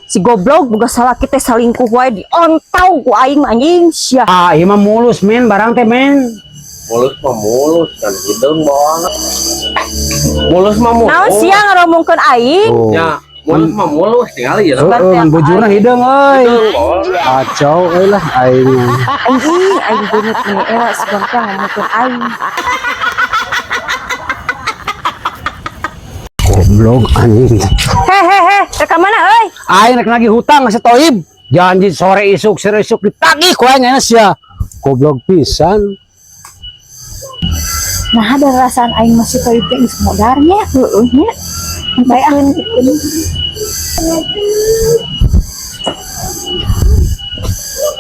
Si goblok boga salaki teh salingkuh wae, diontau ku aing mah, anjing sia. Ah, ieu mah mulus, men, barang teh, men. Mulus mah mulus kan hideung bawang. Mulus mah mulus. Naon sia ngaromongkeun aing? Oh. Ya, mulus mah mulus tinggal ya. Heeh, ngan bujurna hideung euy. Hideung bawang. Kacau euy lah aing. Anjing, aing beungeut nih era si bangka ngomongkeun aing. Goblok anjing. Hehehe, rek ka mana euy? Aing rek nagih hutang si Toib. Janji sore isuk ditagih ku aing sia. Goblok pisan. Nah, ada rasaan aing masih toib teh geus modarnya. Heeh nya. Bae ah.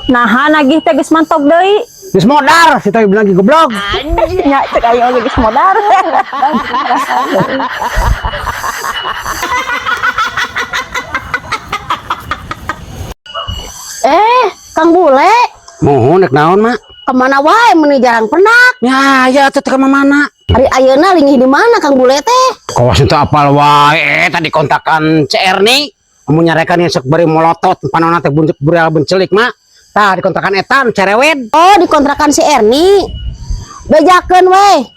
Naha nagih teh geus mantog deui. Geus modar si Toib lagi, goblok. Nya cek aing oge geus modar. Eh, Kang Bule, Mohon rek naon, Mak? Kemana wae meni jarang pendak? Ya, ya atuh teh ka mana? Ari ayeuna linggih di mana Kang Bule teh? Kawas teu apal wae, tadi kontakan CR nih. Amun nyarekan yang sok bari molotot panona teh buncuk burial bencelik, Mak. Tah di kontrakan etan cerewet. Oh, di kontrakan si Erni. Bejakeun we.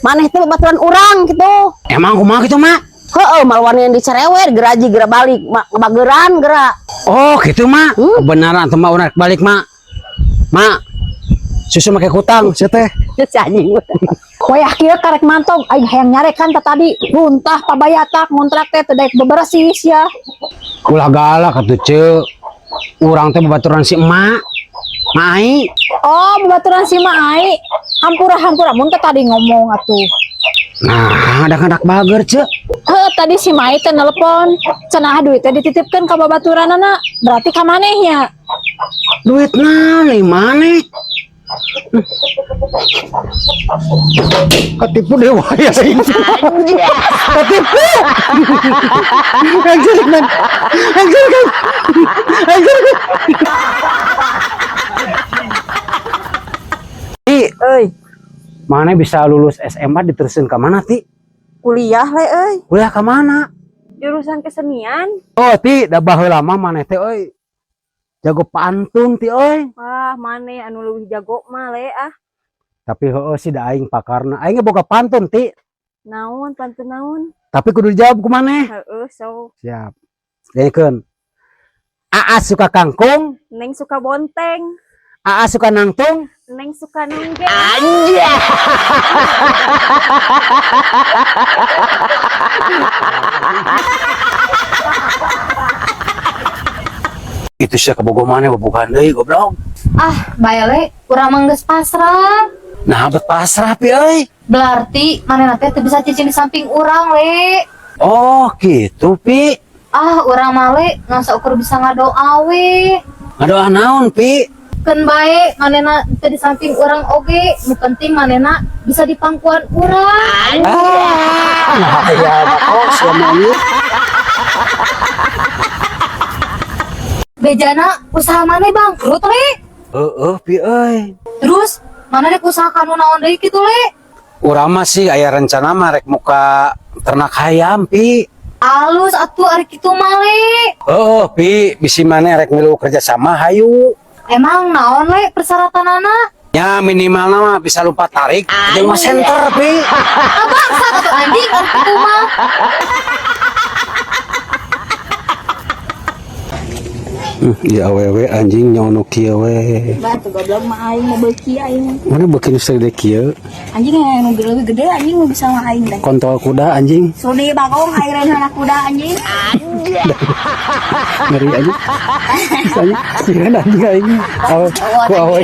Maneh teh babaturan urang gitu. Emang kumaha gitu, Mak? Heeh, malwan yang dicerewet, geraji gera balik, ngebageran gera. Oh, gitu, Mak. Kebenaran tuh, Mak, urang rek balik, Mak. Mak, susu make kutang, sia teh. Si anjing. Wayah kieu karek mantog aing hayang nyarekan teh tadi. Runtah pabayatak ngontrak teh teu daek beberesih sia. Ulah galak atuh, Ceu. Urang teh babaturan si emak. Mai. Oh, babaturan si Mai. Hampura-hampura mun teh tadi ngomong atuh. Nah, ada-ada bager, Ceu. Heuh, tadi si Mai teh nelpon. Cenah duit teh dititipkeun ka babaturanana. Berarti ka maneh nya? Duit naon mana? Ketipu dewa ya. Ketipu. Anjir, man. Anjir, kan. Anjir, kan. Ti, Euy, mana bisa lulus SMA diterusin ke mana, Ti? Kuliah le euy. Kuliah ke mana? Jurusan kesenian. Oh, Ti, da baheula mah maneh teh euy. Jago pantun, Ti, euy. Wah, maneh anu leuwih jago mah le ah. Tapi heueuh sih da aing pakarna. Aing ge boga pantun, Ti. Naon pantun naon? Tapi kudu dijawab ku maneh. Heeh, so. Siap. Dengekeun. Aa suka kangkung, Neng suka bonteng, Aa suka nangtung. Neng suka nonggeng. Itu sia kabogoh maneh bobogohan deui, goblok. Ah, bae le, urang mah geus pasrah. Nah, bet pasrah pi euy. Berarti manehna teh teu bisa cicing di samping urang, le. Oh, gitu, Pi. Ah, urang mah le ngan saukur bisa ngadoa we. Ngadoa naon, Pi? Keun bae manehna teu di samping urang oge, nu penting manehna bisa di pangkuan urang. Ah, nah ya, kok selama ini. Bejana usaha maneh bangkrut, le. Heeh, Pi euy. Terus maneh rek usaha kanu naon deui kitu, le? Urang mah sih aya rencana mah rek muka ternak hayam, Pi. Alus atuh ari kitu mah, le. Heeh, Pi, bisi maneh rek milu kerja sama hayu. Emang naon le persyaratanana? Ya minimal mah bisa lompat tarik jeung mah center, Pi. Ah, bangsat atuh anjing ari kitu mah. Ya awewe anjing nyono kieu we. Batu goblok mah aing mau beuki aing. Mana beuki nu sagede kieu? Anjing yang nu lebih gede anjing mau bisa mah aing teh. Kontol kuda anjing. Sudi bagong aing anak kuda anjing. Ngeri anjing. Anjing, anjing aing. Awe, ku awe.